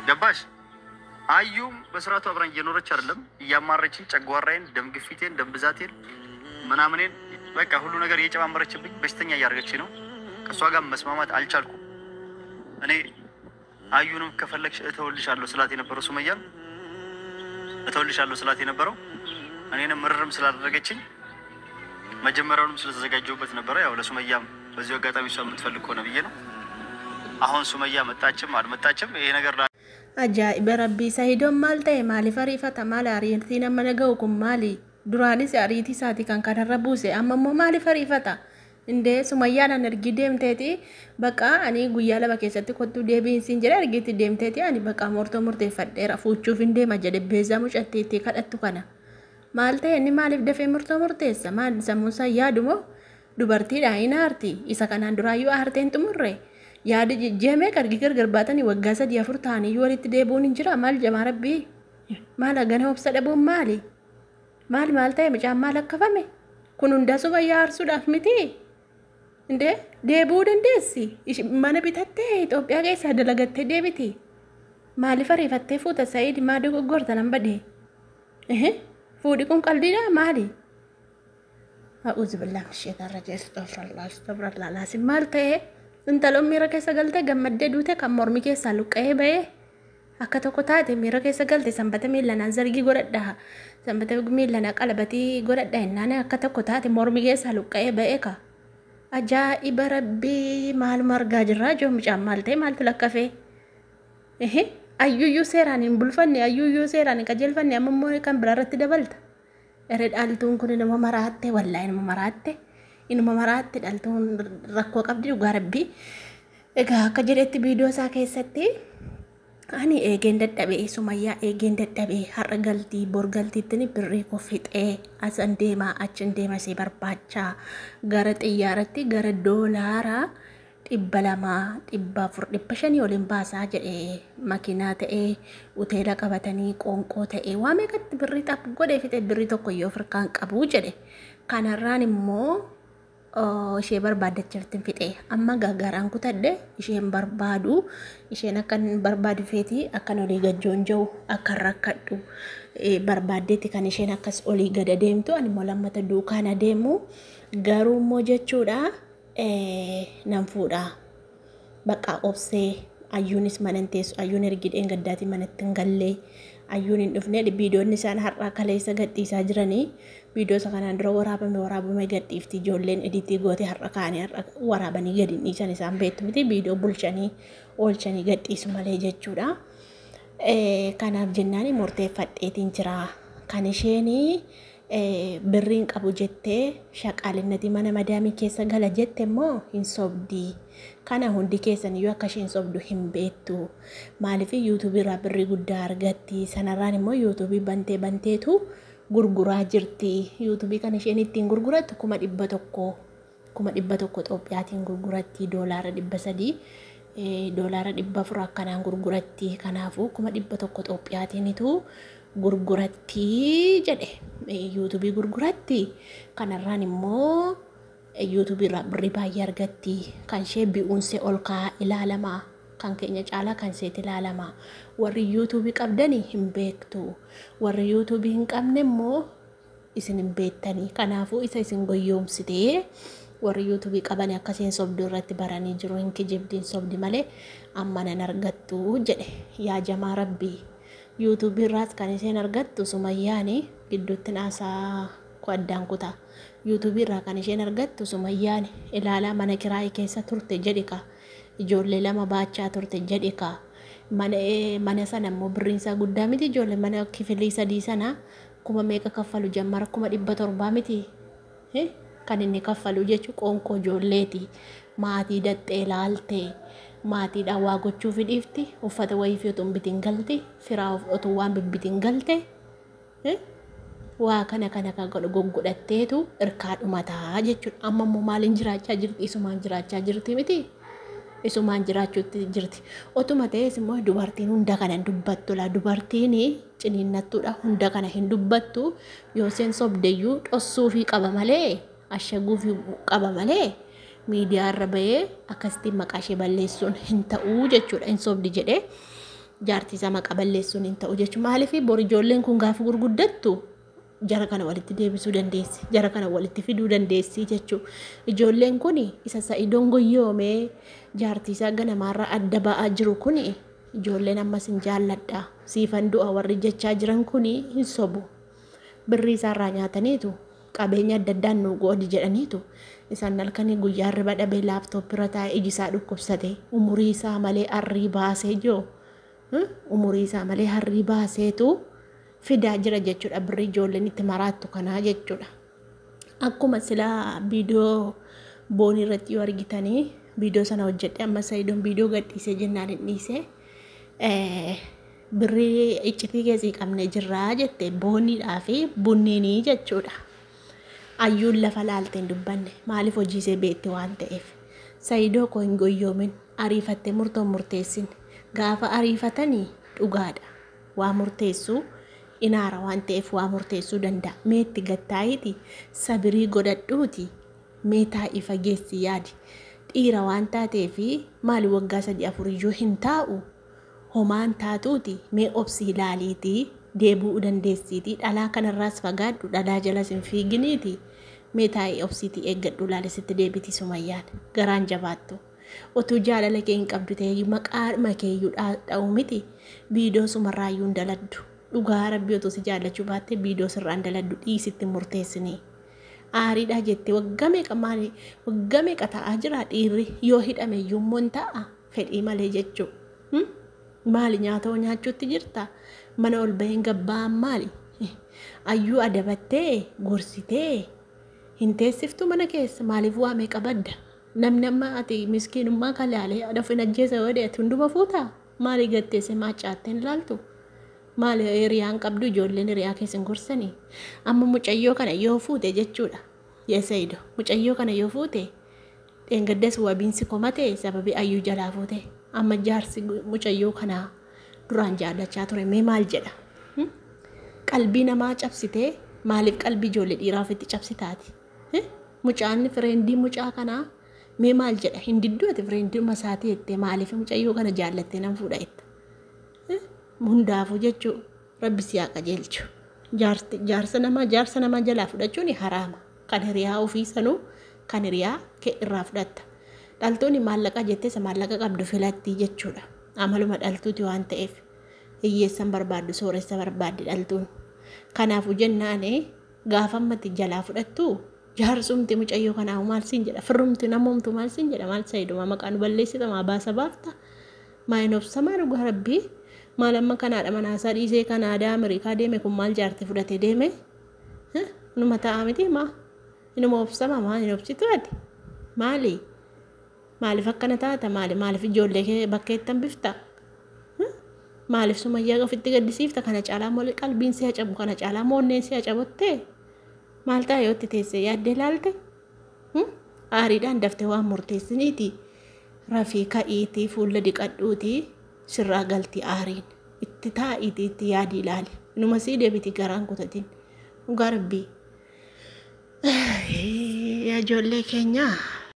ገባሽ? አዩም በስርዓቱ አብራኝ እየኖረች አይደለም። እያማረችኝ ጨጓራዬን፣ ደም ግፊቴን፣ ደም ብዛቴን ምናምኔን በቃ ሁሉ ነገር እየጨማመረችብኝ በሽተኛ እያደረገች ነው። ከእሷ ጋር መስማማት አልቻልኩም። እኔ አዩንም ከፈለግሽ እተውልሻለሁ ስላት የነበረው፣ ሱመያን እተውልሻለሁ ስላት የነበረው፣ እኔንም ምርርም ስላደረገችኝ መጀመሪያውንም ስለተዘጋጀሁበት ነበረ። ያው ለሱመያም በዚሁ አጋጣሚ እሷ የምትፈልግ ከሆነ ብዬ ነው። አሁን ሱመያ መጣችም አልመጣችም ይሄ ነገር Ajaa'iba rabbii! Sahidoon maal ta'e? Maaliif ariifata? Maali ariitiin amma naga'u kun maali? Duraanis ariitii isaati kan kanarra buuse, amma immoo maaliif ariifata? Indee Sumayyaadhaan ergi deemteeti, baqa ani guyyaa 2 keessatti kottuu deebiin siin jedhe, ergiitti deemteeti, ani baqa murtoo murteeffadheera, fuuchuuf hin deema jedhe. Beezaa mucattiitti kadhattu kana. Maal ta'e inni? Maaliif dafee murtoo murteessa? Maal sammuun isaa yaadumoo? Dubartiidha, hin aarti. Isa kanaan duraayyuu aarteen xumurre. Yaada jijjiiramee qargii gargar baatanii waggaa 3 4 ta'anii walitti deebi'uun hin jira. Maal jamaa rabbii, maal hagana obsa dhabuun? Maali, maal maal ta'e mucaan? Maal akkafame kun hundaa? Sumayyaa aarsuudhaaf miti indee deebi'uu dandeessi. Mana bitattee Itoophiyaa keessaa dalagattee deebiti. Maaliif ariifattee fuuta Sa'iid? Maa dogoggorta? Nan badee fuudhi kun qaldiidha maali? أعوذ بالله من الشيطان الرجيم، استغفر الله، استغفر الله العظيم. Maal ta'e? Intaloon miira keessa galte, gammaddee duute. Kan mormi keessaa luqqa'ee ba'ee akka tokko taate, miira keessa galte. Sanbata miillanaan zargii godhadha, sanbata miillanaa qalabatii godhadha innaan akka tokko taate, mormi keessaa luqqa'ee ba'ee ka. Ajaa'iba rabbii! Maaluma argaa jirraa joo? Mucaan maal ta'e? Maaltu lakkafee? Ayyuyyuu seeraan hin bulfanne, ayyuyyuu seeraan hin qajeelfanne, amma immoo kan biraarratti dabalta. Ere dhaltuun kun nama maraatte, wallaahi nama maraatte, inuma maraatte. Dhaltuun rakkoo qabdi dhugaa rabbii. Egaa akka jedhetti viidiyoo isaa keessatti, ani eegeen dadhabee, Sumayyaa eegeen dadhabee, har'a galtii bor galtiitti birrii koo fixee asan deemaa achin deema isee barbaachaa gara xiyyaaratti gara doolaara 200, 400, 500 oliin baasaa jedhee, makiinaa ta'ee, hoteela qabatanii, qoonqoo ta'ee, waa meeqatti birrii xaphu godhee fixe, birrii tokko iyyuu ofirkaan qabu jedhe. Kanarraan immoo ishee barbaaddachaaftin fixe, amma garaan kutadhe, isheen barbaadu, isheen akkan barbaadu feeti, akkan olii gajjoon jiru akkan rakkadhu barbaaddeetti kan isheen akkas olii gada deemtu. Ani immoo lammata duukaan adeemu garuu immoo jechuudha nan fuudha. Bakka obsee ayyuunis mana hin teessu, ayyuun ergidheen gaddaatii manatti hin gallee, ayyuun hin dhufne. Viidiyoonni isaan har'aa kaleessa gadhiisaa jiranii viidiyoo isa kanaan dura waraabame gadhiifti. Ijoolleen editii goote har'a kaanii har'a waraabanii gadi hin dhiisan. Isaan beektu miti, viidiyoo bulchanii oolchanii gadhiisu malee jechuudha. Kanaaf jennaan murteeffadheetiin jira. Kan isheen birriin qabu jettee shaqaalinnatii mana madaamii keessa gala jette immoo hin sobdi. Kana hundi keessan iyyuu akka isheen sobdu hin beektu. Maaliif? Yuutuubii irraa birrii guddaa argatti. Sanarraan immoo yuutuubii bantee banteetu gurguraa jirti. Yuutuubii kan isheen ittiin gurgurattu 100,000, 100,000 Itoophiyaatiin gurguratti, doolaara 300, doolaara 400 akkanaan gurguratti. Kanaafuu 100,000 Itoophiyaatiinitu gurguratti jedhe, yuutuubii gurguratti. Kanarraan immoo yuutuubii irraa birrii baay'ee argatti. Kan ishee bi'uunsee ol ka'aa ilaalamaa. Kan keenya caalaa kan seet ilaalamaa. Warri yuutuubii qabdanii hin beektu. Warri yuutuubii hin qabne immoo isin hin beektanii. Kanaafuu isa isin goyyoomsitee warri yuutuubii qaban akkasiin sobduu irratti baranii jiru. Hin kijibdiin sobdi malee amma nan argattu jedhe. Yaa jamaa rabbii! Yuutuubii irraas kan isheen argattu Sumayyaani gidduutti naasaa addaan kutaa. Yuutuubii irraa kan isheen argattu Sumayyaani ilaalaa mana kiraayii keessa turte jedhi ka. Ijoollee 2 baachaa turte jedhi ka. Mana sana immoo birriin isaa guddaa miti, ijoollee mana kifilii 3 sana kuma meeqa kaffalu jammara? 700,000 miti. Kan inni kaffalu jechuun qoonqoo ijoolleeti. Maatii daxxee laaltee maatiidhaan waa gochuufi dhiifti, uffata wayii fi otoo hin bitin galte, firaa otoo waan bibbitin galte, waa kana kana kan godhu goggodhatteetu irkaa dhumataa jechuudha. Amma immoo maaliin jiraachaa jirti? Isumaan jiraachaa jirti miti? Isumaan jiraachuutti jirti. Otuma ta'es immoo dubartiin hunda kana hin dubbattu laa, dubartiin ciniinnattuudha, hunda kana hin dubbattu. Yoo isheen sobdeyyuu dhossuufii qaba malee, ashaguufii qaba malee, miidiyaa irra bahee akkasitti maqaa ishee balleessuun hin ta'uu jechuudha. Hin sobdi jedhee. Jaartii isaa maqaa balleessuun hin ta'u jechuudha. Maaliif bor ijoolleen kun gaafa gurguddattu jara kana walitti deebisuu dandeessi. Jara kana walitti fiduu dandeessi jechuudha. Ijoolleen kun isa Sa'idoon goyyoomee jaartii isaa ganamaarraa adda ba'aa jiru kun ijoolleen ammas hin jaalladha. Siifan du'a warri jechaa jiran kun hin sobu. Birrii isaarraa nyaataniitu qabeenya adda addaan nu qoodi jedhaniitu isaan halkanii guyyaa hirriba dhabee laaptooppii irra taa'ee iji isaa dhukkubsate umurii isaa malee arrii baasee jiru. Umurii isaa malee harrii baaseetu fidaa jira jechuudha. Birrii ijoolleen itti maraattu kanaa jechuudha. Akkuma silaa viidiyoo boonii irratti yoo argitanii viidiyoo sana hojjedhe amma Sa'idoon viidiyoo gadhiisee jennaan hin dhiise. Birrii iccitii keessii qabnee jirraa jette booniidhaa fi bunniinii jechuudha. Ayyuun lafa laalte hin dubbanne maaliif hojii ishee beekti waan ta'eef. Sa'idoo koo hin goyyoomin ariifattee murtoon murteessin. Gaafa ariifatanii dhugaadha. Waa murteessuu inaara waan ta'eef waa murteessuu danda'a. Mee itti gattaa'iiti sabirii godhadhuuti mee taa'ii fageessi yaadi. Dhiira waan taateefi maali waggaa 3 4 iyyuu hin taa'u homaan taatuuti mee obsi ilaaliitii deebi'uu dandeessiitii dhalaa kanarraas fagaadhu dhalaa jalas hin fiiginiiti mee taa'ii obsiitii eeggadhu ilaali sitti deebiti Sumayyaan garaan jabaattu. Otuu jaalala kee hin qabdu ta'ee maqaadhuma kee iyyuu dha'u miti viidiyoo sumarraa iyyuu hin daladdu. Dhugaa rabbii otoo si jaallachuu baattee viidiyoo sirraa hin daladdu dhiisitti murteessinii. Aariidhaa jettee waggaa meeqa maali waggaa meeqa taa'aa jira dhiirri yoo hidhame iyyuu immoo hin taa'a fedhii malee jechuu. Maali nyaata hoo nyaachuutti jirta mana ol baheen gabba'aan maali ayyuu adabattee gorsitee hin teessiftu mana keessa maaliif waa meeqa badda namni amma ati miskiinummaa kalaalee adaf hin ajjeesa yoo ati hunduma fuutaa maali gatteesse maacaattee hin ilaaltu maali hiriyaan qabdu ijoolleen hiriyaa keessa hin gorsanii amma mucayyoo kana yoo fuute jechuudha yeesaido mucayyoo kana yoo fuute Dheengaddas wabiin si komate sababii ayyuu jalaa fuute. Amma jaarsi mucayyoo kanaa duraan jaallachaa ture mee maal jedha? Qalbii namaa cabsitee maaliif qalbii ijoollee dhiiraa ofitti cabsitaati? Mucaan fireendii mucaa kanaa mee maal jedha? Hin didduu ati fireendii isaatii jettee maaliif mucayyoo kana jaallattee nan fuudha jetta? Hundaafuu jechuu rabbi si haa qajeelchu. Jaarsa namaa jaarsa namaa jalaa fudhachuun haraama. Kan hiriyaa ofii sanuu kan hiriyaa kee irraa fudhatta. Dhaltuun maallaqa jettee isa maallaqa qabdu filattii jechuudha. Amaluma dhaltuuti waan ta'eef hiyyeessan barbaaddu sooressa barbaaddi dhaltuun. Kanaafuu jennaan gaafa ammatti jalaa fudhattu jaarsumti mucayyoo kanaa maal siin jedha firrumti namoomtu maal siin jedha maal sayidumaa maqaa nu balleessita maa baasa baafta maa hin obsamaa dhugaa rabbii maal amma kanaadha manaasaa dhiisee kanaadaa Ameerikaa deeme kun maal jaarti fudhatee deeme numa ta'a miti maa Inuma obsama maa hin obsitu ati? Maali? Maaliif akkana taata? Maali? Maaliif ijoollee kee bakkeetti hambifta? Maaliif sumayyaa ofitti gaddisiifta? Kana caalaa moo qalbiin si hacabu? Kana caalaa moo onneen si hacabottee? Maal ta'a yoo itti teessee yaaddee ilaalte? Aariidhaan daftee waan murteessiniiti. Rafii ka'iitii fuula dhiqadhuutii sirraa galti aariin. Itti taa'iitii itti yaadii ilaali. Inuma sii deebiti garaan kutatin. Dhugaa rabbii. Yaa ijoollee keenya